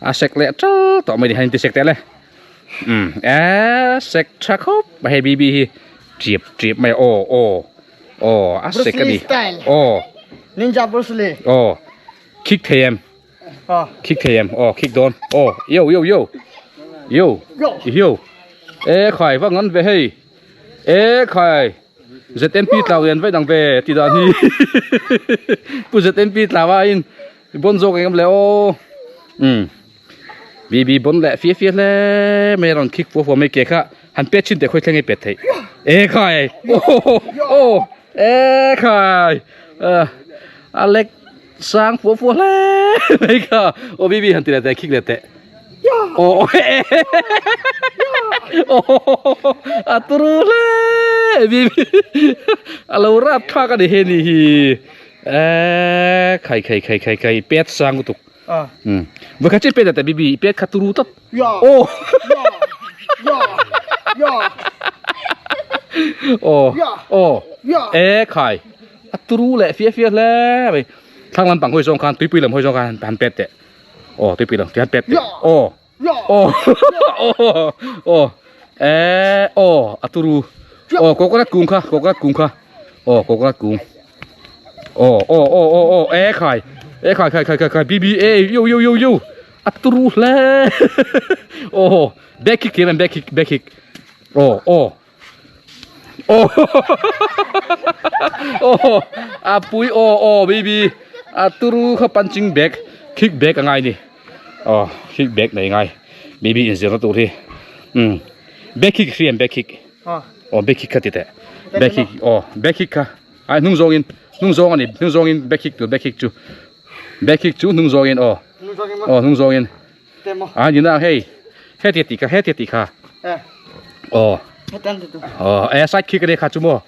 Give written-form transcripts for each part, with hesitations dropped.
A sek leh ṭal tawh mai ni han inti sek teh le umm e sek tha khawp mai hei bibi hi ṭiap ṭiap mai a aw aw aw a sek a ni aw Ninja Bruce Lee aw khik thei em khik thei em aw khik dawn aw yo yo yo yo yo e khai va ngan ve hei e khai ZMP tlau lian vaih dang ve ti dan hi pu ZMP tlau a in bon zawk eng em le aw um bi bi bon leh fia fia hle mai rawn khik fua fua mai ke kha han pet thin teh khawi thleng ei pet theih e khai aw e khai a lek sang fua fua hle mai kha aw bi bi han ti leh teh khik leh teh aw a turu hle bi bi a lo rap thlak a ni he ni hi e khai khai khai khai khai pet sang lutuk um voi khat chi pet ta bibi pet kha turu tlat oh oh oh e khai a turu leh fia fia hle mai thlang lampang hawi zawng khan tuipui lam hawi zawng khan han pet teh oh tuipui lam han pet teh oh oh oh oh e oh a turu oh coconut kung kha coconut kung kha oh coconut kung oh oh oh oh oh e khai e khai khai khai khai khai bb e yo yo yo yo a turu hle oh back kick thiam em back kick back kick oh oh oh oh a pui oh oh bb a turu kha punching bag kick bag a ngai ni oh kick bag nei ngai bb inzirna tur hi um back kick hriam back kick aw back kick kha ti teh back kick aw back kick kha ai hnung zawngin hnung zawng ani hnung zawngin back kick tur back kick chu back kick chu hnung zawngin aw aw hnung zawngin a ni na hei heti tih kha heti tih kha aw aw e side kick ani kha chu maw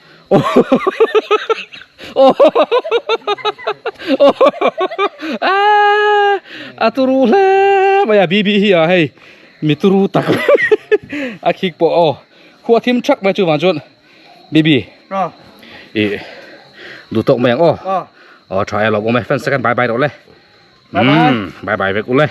a turu hle mai a bibi hi a hei mi turu tak a kick pawh aw khua thim thak mai chuvang chuan bibi ih duh tawk mai ang aw aw tha e lawm awm e fan second bye bye rawh le bye bye vek u le.